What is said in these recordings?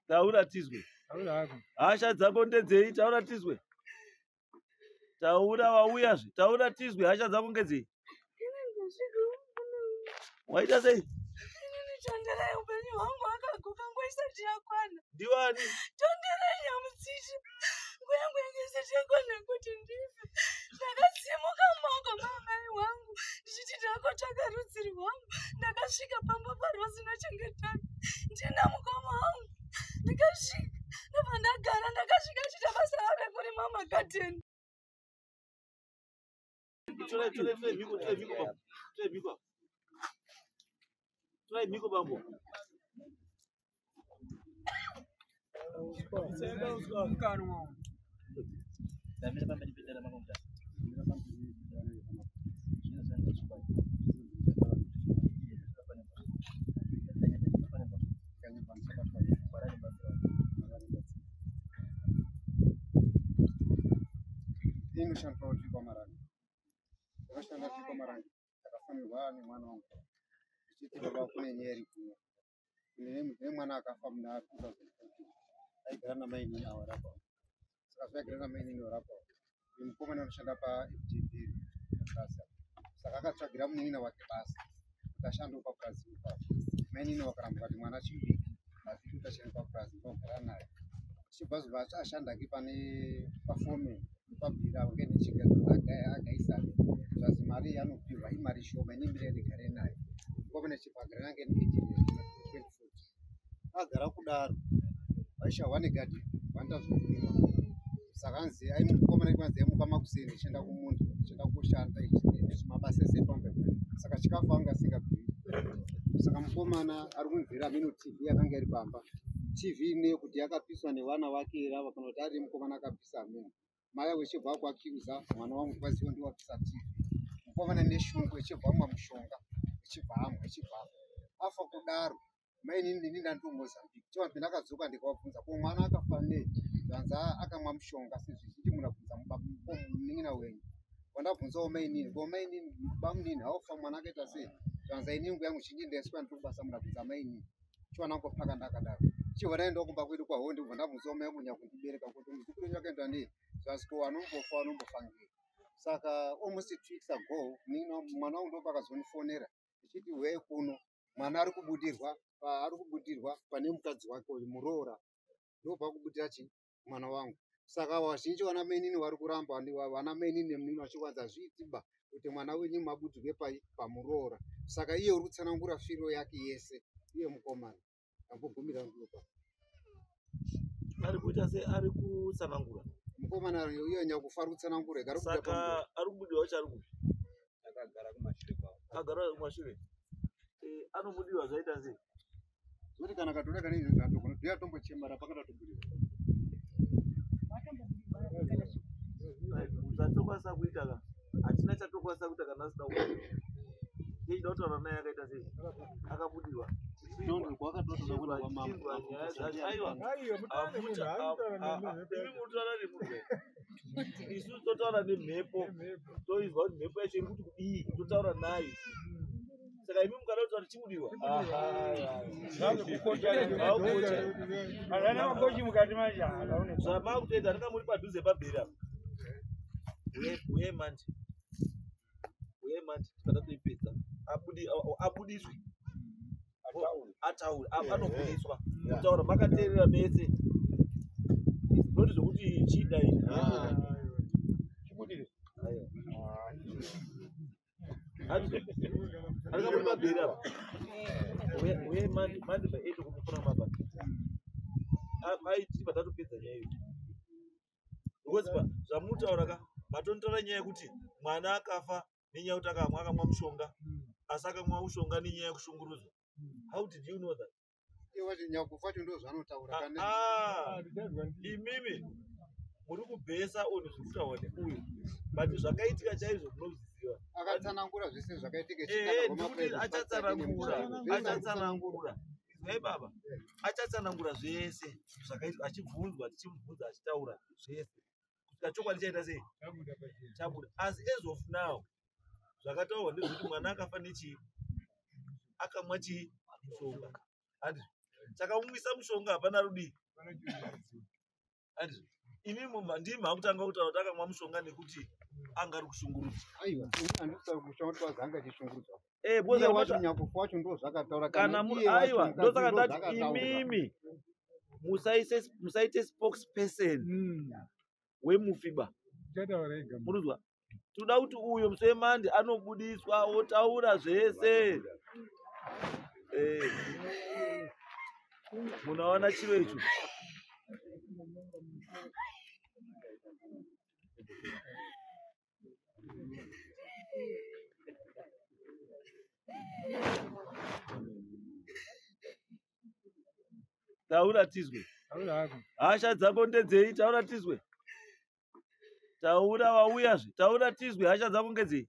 Taura tizwe. Hasha dzako ndedzei? Taura tizwe. Taura wauyazve. Taura tizwe. Hasha dzako ngedzei? Waita sei? Tonderai upenyu hwangu hwakaguka nguva isati yakwana. Ndiwani? Tonderai Nyamutsisha. Nguva yangu yange isati yakwana kuti ndife. Ndakasimuka mumaoko maamai wangu ndichiti ndakotsvaka rudzi rwangu. Ndakasvika pamba paRose naChengetani ndina mukoma wangu. Ndikasvika ndobva ndagara ndakasvika achiita basa ravo rekurima magadheni. Torai torai torai mhiko torai mhiko bambo. Torai mhiko. Torai mhiko bambo. Inoshandiswa kuti kwamaranga ndakashanda tiri kwamaranga ndakafanirwa nemwana wangu ndichiti baba kune nyaya iri kuno kune mwana akafa muna 2014 aigara namainini avo rapa saka zvaigara namainini rapa mukomana anoshanda paFTB basa saka akatsvagira munin'ina wake basa kuti ashandewo papurazi ipapo. Mainini vakaramba kuti mwana chidiki hazvidi kuti ashande papurazi ndogara naye achibva zuva ashandake pane pafome pabhira agaisane zvazi mari yaanopihwa imari shoma ine ndigare naye. Mukomana achibva agara nange 2014 agara kudaro vaisha one garden vanoita zvokurima saka hanzi mukomana kwanzi aimuka makuseni achienda kumunda achienda koshanda mabasa ese epamba saka chikafu anga asingabviri. Saka mukomana ari kunzwira mino TV yakanga iri pamba TV neyekuti yakapiswa nevana vake here ava kana kuti ari mukomana akapisa amene mai avo echibva kuakiuza mwana wangu kwaziwa ndiwe wapisa TV. Mukomana neshungu echibva amwa mushonga echibva amwa echibva afa. Afa kudaro mainini ini ndandiri kuMozambique chibva ndakadzoka ndikavabvunza ko mwana akafa nei zvanzi akamwa mushonga sezvizhinji munabvunza munin'ina wenyu. Vandabvunzawo mainini ko mainini bamunini haufa mwana akaita sei zvanzi inini nguva yangu zhinji ndaiswa ndiri kubasa munabvunza mainini. Chiwana ngopaka ndakadaro. Chibva ndaendawo kumba kwedu kwaHonde kubva ndabvunzawo mai vangu nyakundibereka kuti muzukuru wenyu akaenda nei zvanzi ko anombofa anombofa ngei. Saka almost 2 weeks ago mwana wangu ndopakazondifonera achiti uyai kuno mwana ari kubudirwa ari kubudirwa pane mukadzi wake uyu muroora ndopakubudira chi mwana wangu. Saka vazhinji vana mainini vari kuramba vana mainini nemunini vachiwanza hazviitiba kuti mwana wenyu mabudirwe pai pamuroora. Saka iye uri kutsanangura firo yake yese iye mukomana ambogumira ndipo. Ari kuita sei? Ari kutsanangura. Mukomana iye nyakufa ari kutsanangura ari kubuda. Saka ari kubudirwa wacho ari kupi? Akagara kumashure kwavo. Agara kumashure. Anobudirwa zvaita sei? Zvoti kana katoda kana izvi zvatogona ndiye atombochemara pakatatobudirwa. Zvatokwanisa kuita ka hatina chatokwanisa kuita kana asina kubudirwa. Tichida kutaura naye akaita sei? Akabudirwa. Tichinzwa nyaya dzacho. Aiwa. Imi munotaura nemunhu, isu totaura nemhepo, toizwa kuti mhepo yacho iri kuti kudii, totaura nayo. Saka imi mukada kutaura chibudiwa. Hazana makochi mukati manje havaone. Zvamakutoita ndinga muri padhuze pabheri apa. Uye manje, uye manje tikada toipedza abudiswe ataure anobudiswa kutaura makateerera mese, noti zvokuti chida izvi. Chibudire. Andinga muri pabheri apa. Uye manje manje by 8 kumufuna mapa aiti patatopedza nyaya iyo because zvamunotaura ka matonotaura nyaya yekuti mwana akafa nenyaya yekuti akamwa mushonga, asi akamwa mushonga nenyaya yekushungurudzwa. How did you know that? Iye wacho nyakufa wacho ndo zvaanotaura kana. Ah, imimi muri kubhesa on zviri kutaurwa neuyu, but zvakaitika chaizvo munozviziva. Akatsanangura zvese zvakaitika. Ehe, ndikuti achatsanangura, achatsanangura. Izwai baba, achatsanangura zvese zvakaitika achibvunzwa, tichimubvunza achitaura zvese kusvika chokwadi chaita sei chabuda. Asi as of now zvakataurwa ndezvekuti mwana akafa nechii? Akamwa chii? Mushonga. Handizvo? Chakamumwisa mushonga hapana rudii. Handizvo? Imi ndimi makutanga kutaura kuti akamwa mushonga nekuti anga ari kushungurudzwa. Aiwa, ini handisi kutaura kuti kwazi anga achishungurudzwa. Eh, because Iye wacho nyakufa wacho ndo zvakataura kana iye wacho aiwa, mukadzi ndosaka ndo ndati zvakataura. imimi musaite spokesperson wemufiba. Uchataura ega. Murikuzwa? Toda kuti uyo Musemandi anobudiswa otaura zvese. Eh. Munaona chiro icho. Taura tizwe. Taura hako. Hasha dzako ndedzei? Taura tizwe. Taura wauyazve. Taura tizwe. Hasha dzako ngedzei?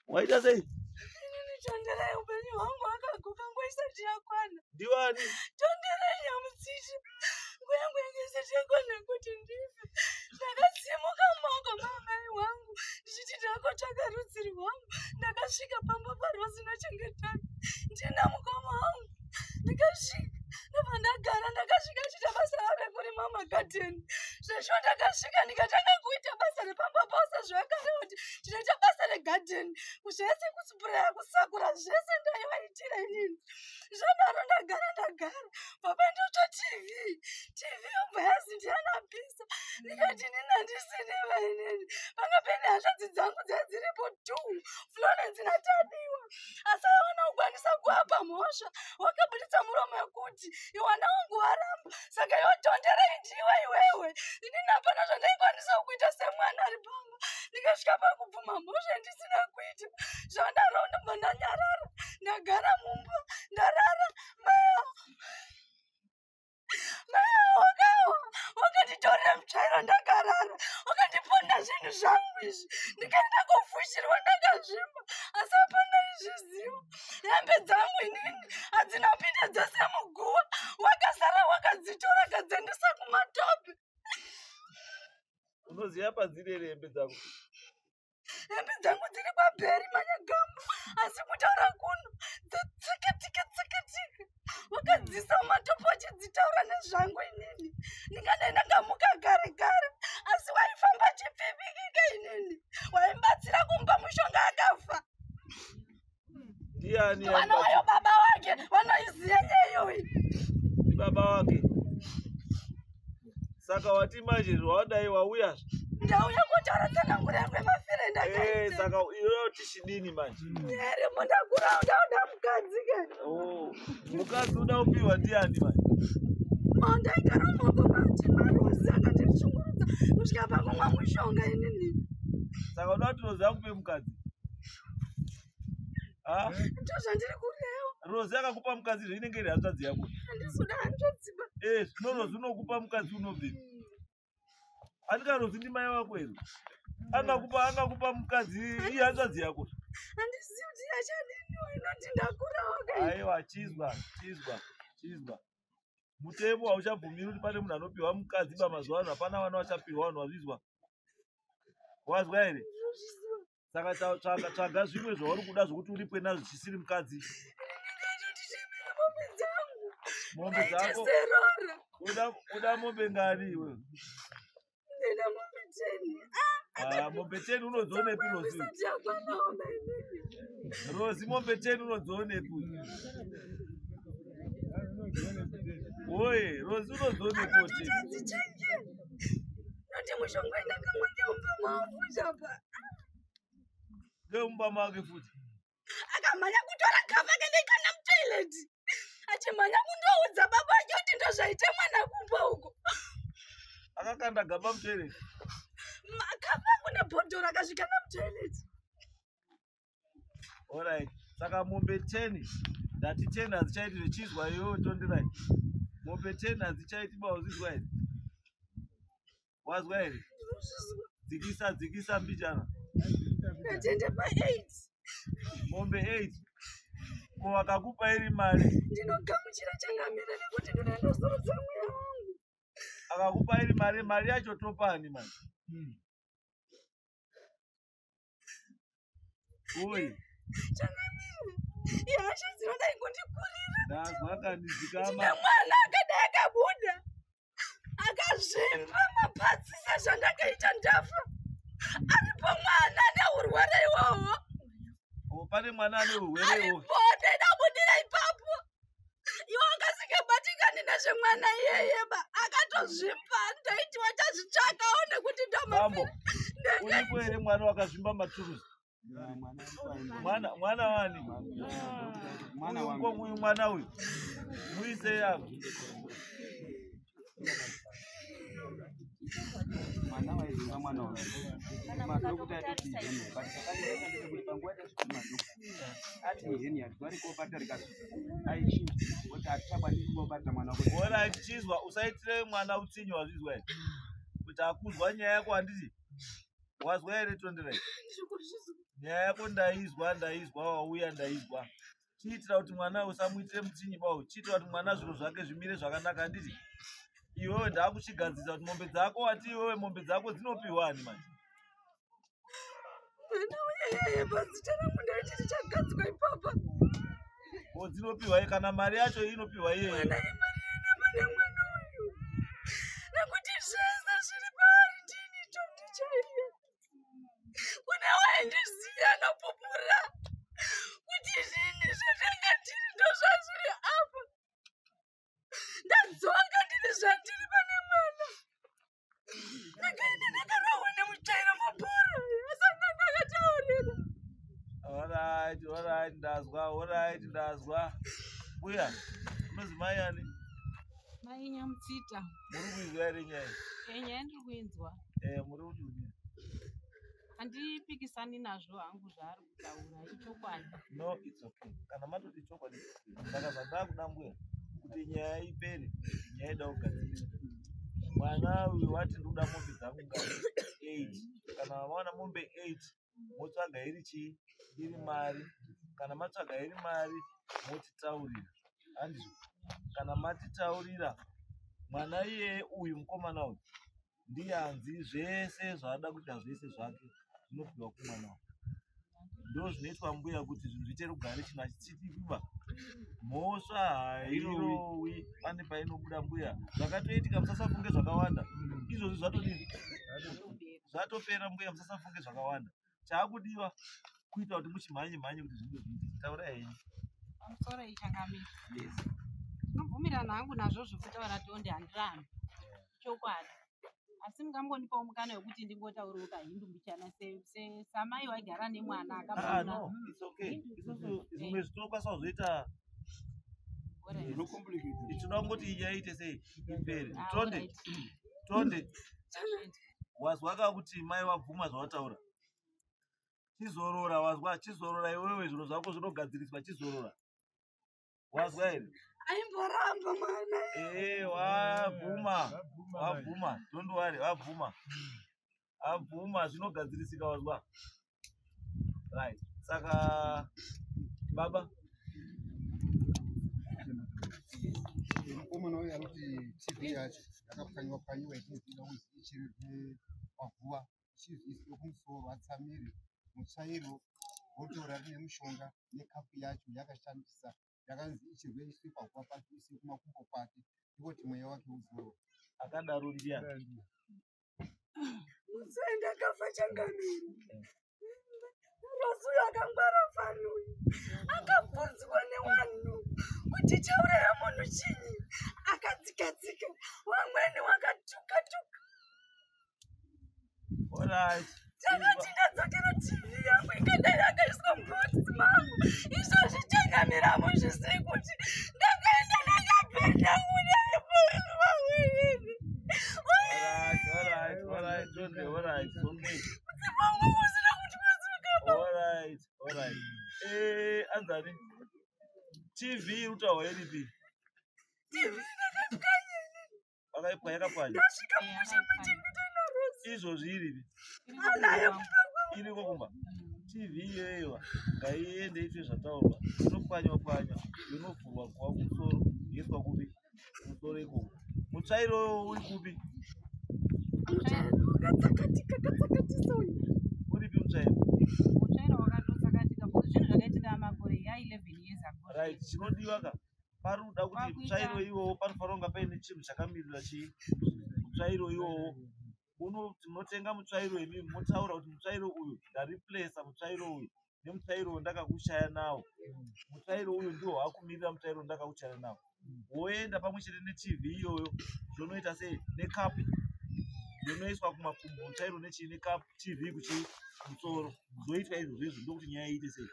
Waita sei? Inini tonderai upenyu hwangu hwakaguka nguva isati yakwana. Ndiwani? Tonderai nyamutsisha. Nguva yangu yange isati yakwana kuti ndife. Ndakasimuka mumaoko maamai wangu ndichiti ndakotsvaka rudzi rwangu. Ndakasvika pamba paRosi naChengetani ndina mukoma wangu. Ndikasvika ndobva ndagara. Ndakasvika achiita basa ravo rekurima magadheni. Zveshuwa ndakasvika ndikatanga kuita basa repamba pose zvakareva kuti ndinoita basa regadheni, zvese kusipuraya, kusakura, zvese ndaivaitira inini. Zvadaro ndagara baba ndotsva TV. TV yobva yazi ndianapisa. Ndikati inini handisiniva inini. Panga pene hanzvadzi dzangu dzaiva dziripo 2, Florence naTadiwa, asi aona kukwanisa kuapa mhosva. Wakabuditsa muromo wekuti iwana wangu waramba, saka iwe tonderai ndiwe iwewe. Inini hapana zvandaikwanisa kuita semwana ari pamba. Ndikasvika pakubvuma mhosva ndisina kuita. Zvadaro ndobva ndanyarara, ndagara mumba, ndarara. Mai wakawa wakanditorera mutsvairo ndakarara, wakandiponda zvinhu zvangu izvi. Ndikaenda kofushirwa ndakazvimba, asi hapana izviziva. Hembe dzangu inini hadzina pinda dzose muguva, wakasara wakadzitora akadziendesa kumatope. Unoziva padziri here hembe dzako? Hembe dzangu dziri kwabheri manyagamba, asi kutaura kuno dzatsikatika tsikatika. Wakadzisa mumatope achidzitaura nezvangu inini. Ndingadai ndakamuka kare kare, asi waifamba achipfipikika inini. Waimbatsira kumupa mushonga akafa. Ndiani? Vana wayo baba wake vanoiziya nyaya iyoyi. Baba wake. Saka wati manje zvawadai wauyazve. Ndauya kutaura tsananguro yangu yemafiro Eh, endakaita. saka iwewe tichidini manje? Here mundakura ndauda mukadzi ke. Oh, mukadzi uda kupiwa ndiani manje? Ndaigara mumaoko macho maRozi akandishungurudza kusvika pakumwa mushonga inini. Saka uda kuti Rozi akupe mukadzi? Ha? Ndozvandiri kureva. Rozi akakupa mukadzi zve inenge iri hanzvadzi yako. Handisi kuda hanzvadzi ba. Eh, zvino Rozi unokupa mukadzi unobvepi? Andika Rozi ndimai wako here? Angakupa mukadzi iye hanzvadzi yako. Handizivi kuti achadini inoti ndakurawo kai. Aiwa, chizwa. Mutemo hauchabvumiri kuti pane munhu anopiwa mukadzi ba mazuva ano. Hapana vana vachapiwa vanhu vazvizwa. Wazwa here? Saka tsvaga zvimwe zvauri kuda zvokuti uripwe nazvo chisiri mukadzi. Ndingatoti mombe dzangu. Mombe dzako. Serora. Uda mombe ngani iwe? Ndina mombe 10. Ah, mombe 10 unodzionepi Rozi? Isati yakwanawo mainini. Rozi mombe 10 unodzionepi? Oye, Rozi unodzionepi? Akatoti adzichenge. Noti mushonga indakamwa ngeumba mafuta pa. Ngeumba make futi. Akamhanya kutora gava kene kana mutoileti. Achimhanya kundoudza baba ake kuti ndozvaite mwana kumba uko. Akakanda gaba mutoileti. Gava angu nebhodhoro akasvika namutoileti. Alright. Saka mombe 10 ndati 10 hadzichaiti zvechizwa iwewe tonderai. Mombe 10 hadzichaiti ba uzvizwa here? Wazwa here? Dzikisa mbichana. Ndatende pa8. Mombe 8. Ko vakakupa iri mari? Ndinogamuchira changamire nekuti ndinoendozorodza mweya wangu. Akakupa iri mari, mari yacho topani manje? Oi, Changamire, ihasha dzinodai kundikurira. Ndazwa kandidzikama. Ndine mwana akadai akabuda akazvimba mapatsi sezvandakaita ndafa. Aripo mwana ane urwere iwowo. Oh, pane mwana ane urwere iwowo. Aripo, ndaidabudira ipapo. Iwe angasingabatikani nezvemwana iyeye ba, akatozvimba. Ndaiti wachazvitsvakawo nekuti Mambo, ndomafira. uripo here mwana wakazvimba maturuzi? Mwana, mwana wani? Mwana Uyu wangu. uyu mwana uyu. Muise apo. Mwana waiziva mwana wangu. Madhokuta atoti iheni, but chakandinetsa ndechekuti panguva yatasvika kumadhokuta ati iheni yati vari kobata rikasvika aichinja kuti hatichakwanisi kobata mwana wako. Bora chizwa usaitire mwana utsinye wazvizwa here? Kuti akuzwa nyaya yako handiti? Wazwa here Tonderai? Nyaya yako ndaizwa, ndaizwa, wauya ndaizwa. Chiitira kuti mwana usamuitire mutsinye bawo. Chiitira kuti mwana zviro zvake zvimire zvakanaka handiti? Iwewe ndakuchigadzirisa kuti mombe dzako wati iwewe mombe dzako dzinopiwa ani manje? Mwana uyeyeye pazita rangu ndaiti tichagadzwa ipapa. Ko dzinopiwa iye kana mari yacho inopiwa iyeye. Mwana imari ena pane mwana uyu. Nekuti zvese zviri paari ndini Tondi chaiye. Kune waindiziya anopupura kuti zvinhu zvandanga ndiri ndozvazviri apa. Ndadzoka ndiri zvandiri pane mwana. Ndakaenda ndakarohwa nemutsvairo mabhora asangana akataurira. Alright, alright, ndazwa, alright, ndazwa. Mbuya, munozi mai ani? Mai Nyamutsita. Muri kuizwa here nyaya? Nyaya ndiri kuinzwa. Muri kuti kudini? Handipikisani nazvo hangu zvaari kutaura, ichokwadi. No, it's okay. Kana matoti chokwadi, it's okay. Saka zvandakuda mbuya, kuti nyaya ipere, nyaya ida kugadzirisa. Mwana uyu wati ndikuda mombe dzangu ngati 8. Kana mawana mombe 8, motsvaga iri chii? Iri mari. Kana matsvaga iri mari, motitaurira. Handizvo? Kana matitaurira, mwana iyeye uyu mukomana uyu ndiye anzi zvese zvaada kuita zvese zvake zvinopiwa kumwana uyu. Ndo zvinoitwa mbuya kuti zvinhu zviite rugare, chinhu hachichitiba. Mhosva hairowi, pane painobuda mbuya. Zvakatoitika musasafunge zvakawanda. Izvozvi zvatodini? Zvatopera mbuya, musasafunge zvakawanda. Chaakudiwa kuita kuti muchimhanye mhanye kuti zvinge zviite. Taurai henyu. Pamusoro ichangamira. Tinobvumirana hangu nazvo zvekutaura Tondi, handirambi. Chokwadi. Asi mungangondipawo mukana wekuti ndingotaurawo kahindu mbichana samai waigara nemwana akabva. No, it's okay. Isusu zvimwe zvitinokwanisa kuzoita tinoda kungoti inyaya iite sei ipere. Tonde, Tonde, wazwa ka kuti mai wabvuma zvawataura? Chizorora, wazwa, chizorora iwewe, zviro zvako zvinogadziriswa, chizorora. Wazwa here? Aimboramba mwana. Wabvuma, wabvuma, don't worry, wabvuma. Abvuma, zvinogadzirisika wazwa. Right. Saka baba Mukomana uyu anoti TV yacho yakapwanywa pwanyiwa ichinzi ida kuzi ichererwe paguva, ichizoiswe kumusoro atsamire mutsvairo, bhotoro rine mushonga nekapu yacho yakashandisa yakanzi ichirwe iswe paguva pacho iswe kumakumbo kwake ndikuti mweya wake uzorore. Akadaro ndiani? Musi ndakafa changamire. Rosi uyu akangwara fani uyu. Akabvunzwa nevanhu kuti chauraya munhu chinyi. Akadzika-dzika. Vamweni wakatuka-tuka. Alright. Takati ndadzokera TV yangu ikadai yakaiswa mubhokisi mangu. Izvozvi changamira muzvisiri kuti ndakaenda ndakapenda kudai vamweni. Alright, alright, alright, Tonde, alright, it's okay. Mudzimba wangu usina kuti masuka. Alright, alright. Anzani? TV iri kutaurwa iripi? TV ndakapwanya. Wakaipwanya, yakapwanya. Ndasvika mumusha machengeta naRosi. Izvozvi iripi? Anayo kumba kwangu. Iriko kumba. TV iyoyo ngaiende itwe zvataurwa. Inopwanywa pwanywa, inovhurwa kubva kumusoro, yoiswa kupi? Kumusoro ikoko. Mutsvairo uri kupi? Mutsvairo wakatsakatika katsakatisa uyu. Uripi mutsvairo? Mutsvairo wakatotsakatika. Zvinhu zvakaitika makore ya 11 years ago. Right, chinodiwa ka pari kuda kuti Kwakuita- mutsvairo iwowo panofanira kunga paine chinhu chakamirira chii mutsvairo iwowo. Munotenga mutsvairo imimi motaura kuti mutsvairo uyu ndareplacer mutsvairo uyu nemutsvairo wandakakushaya nawo. Mutsvairo uyu ndiwo wakumirira mutsvairo wandakakushaya nawo. Woenda pamwe chete neTV iyoyo zvonoita sei nekapu yonoiswa kumakumbo mutsvairo nechii nekapu TV kuchii kumusoro zvoitwa izvozvo izvo ndokuti nyaya iite sei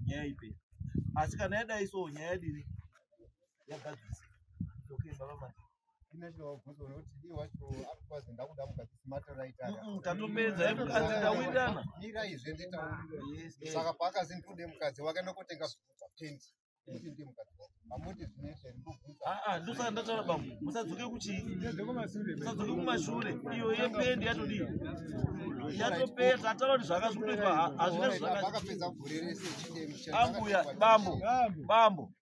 nyaya ipere. Asi kana yadai so nyaya yadini yagadzirisa. Okay, baba mati. Ine chinovabvunza nekuti iye wacho ari kwazi ndakuda mukadzi simatora itara. Tatopedza yemukadzi tawirirana. Miraizve nditaura. Yes, eh. Saka paakazi ndikude mukadzi wakaenda kotenga pendi kuti ndiye mukadzi wako. Hamuti zvinoita here ndobvunza. Ah, ah, ndosaka ndataura bambo musadzoke kuchii musadzoke kumashure iyo yependi yatodii yatopera tataura kuti zvaka zvikutoitwa hazvina zvaka Vakapedza gore rese echide ambuya bambo bambo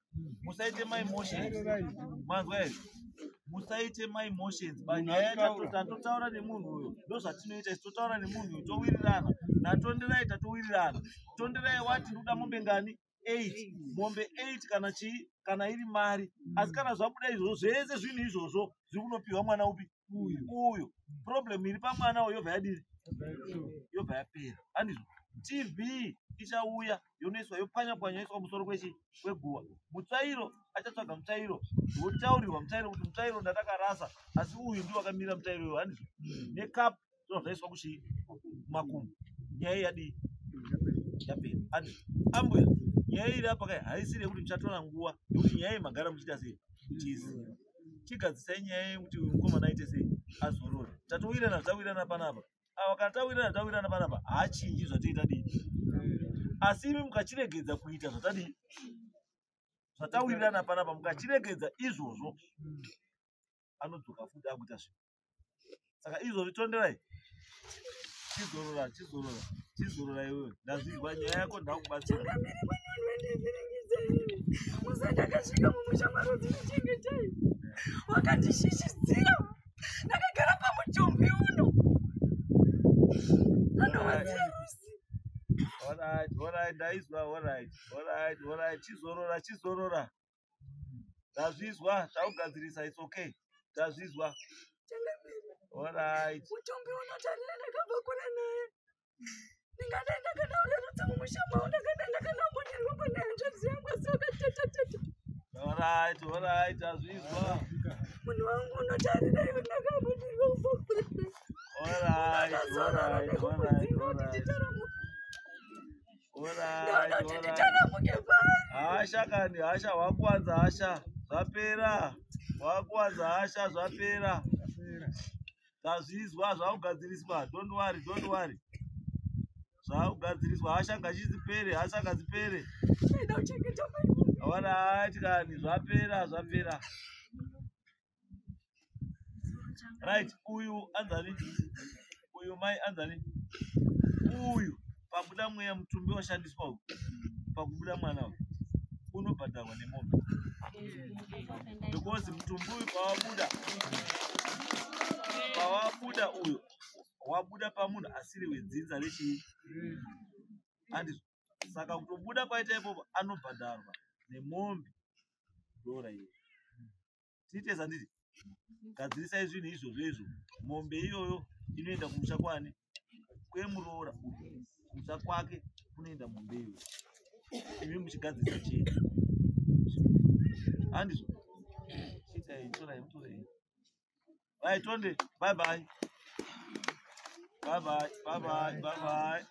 musaite maemotions manzwa here musaite maemotions panyaya tatotaura nemunhu uyo ndozvatinoita isu totaura nemunhu uyu towirirana natonderai tatowirirana tonderai wati ndikuda mombe ngani 8 mombe 8 kana chii kana iri mari asi kana zvabuda izvozvo zvese zvinhu izvozvo zviri kunopiwa mwana upi uyu problem iri pamwana uyu yobva yadini yobva yapera handizvo TV ichauya yonoiswa yopwanya pwanya yoiswa musoro kwechi kweguva mutsvairo achatsvaga mutsvairo wotaurirwa mutsvairo kuti mutsvairo ndatakarasa asi uyu ndiwo wakamira mutsvairo iwo handizvo nekapu zvinobva zvaiswa kuchii kumakumbo nyaya yadii yapera handizvo ambuya nyaya iri apa kai haisiri yekuti muchatora nguva nekuti nyaya iyi magara muchiita sei muchiiziva chigadzisai nyaya yekuti uyu mukomana aite sei azorore tatowirirana zvatawirirana panapa ava kana tawirirana tawirirana panapa haachinji zvatoita dii asi imi mukachiregedza kuita zvatadii zvatawirirana panapa mukachiregedza izvozvo anodzoka futi akuita zvinhu saka izvozvo tonderai chizorora chizorora chizorora iwewe ndazvinzwa nyaya yako ndakubatsira Changamire panonhu wandivhiringidza ivi. Musa ndakasvika mumusha marudzi ndichengetei. Wakandishishidzira. Ndakagara pamutumbi uno. Anowadziya rusi. Alright, alright, ndaizwa, alright, alright, alright, chizorora, chizorora. Ndazvizwa, takugadzirisa, it's okay. Ndazvizwa. Changamire. Alright. Mutumbi uno tarira ndakabva kure naye. Ndingadai ndakanaurerutsa mumusha mavo ndakadai ndakanaumbonerwa pane hanzvadzi yangu asi wakatatatata. Alright, alright, ndazvizwa. Munhu wangu unotarira iwe ndakambonirwa kubva kure naye. Alright, Ndakazorora alright, alright, nekukudzinga kuti alright. nditaramuke. Alright, Ndaona kuti alright. nditaramuke pari. Hasha kani, hasha wakuwanza hasha. Zvapera. Wakuwanza hasha zvapera. Tazvizwa zvakugadziriswa. Don't worry, don't worry. Zvakugadziriswa hasha ngachizipere, hasha ngadzipere. Ndaida kuchengeta mai vangu. Alright kani, zvapera, zvapera. Right, uyu anzani? Uyu mai anzani? Uyu pabuda mweya mutumbi washandiswa uyu pakubuda mwana uyu unobhadharwa nemombe because mutumbi uyu pawabuda uyu wabuda pamunhu asiri wedzinza rechii handizvo saka kutobuda kwaita ipopo anobhadharwa nemombe dora iyo tiite sanditi gadzirisai zvinhu izvozvo izvo mombe iyoyo inoenda kumusha kwani kwemuroora uyu kumusha kwake kunoenda mombe iyoyo imi muchigadzirisa chii handizvo chiitai torai mutorei right tonde bye bye bye bye bye bye bye bye.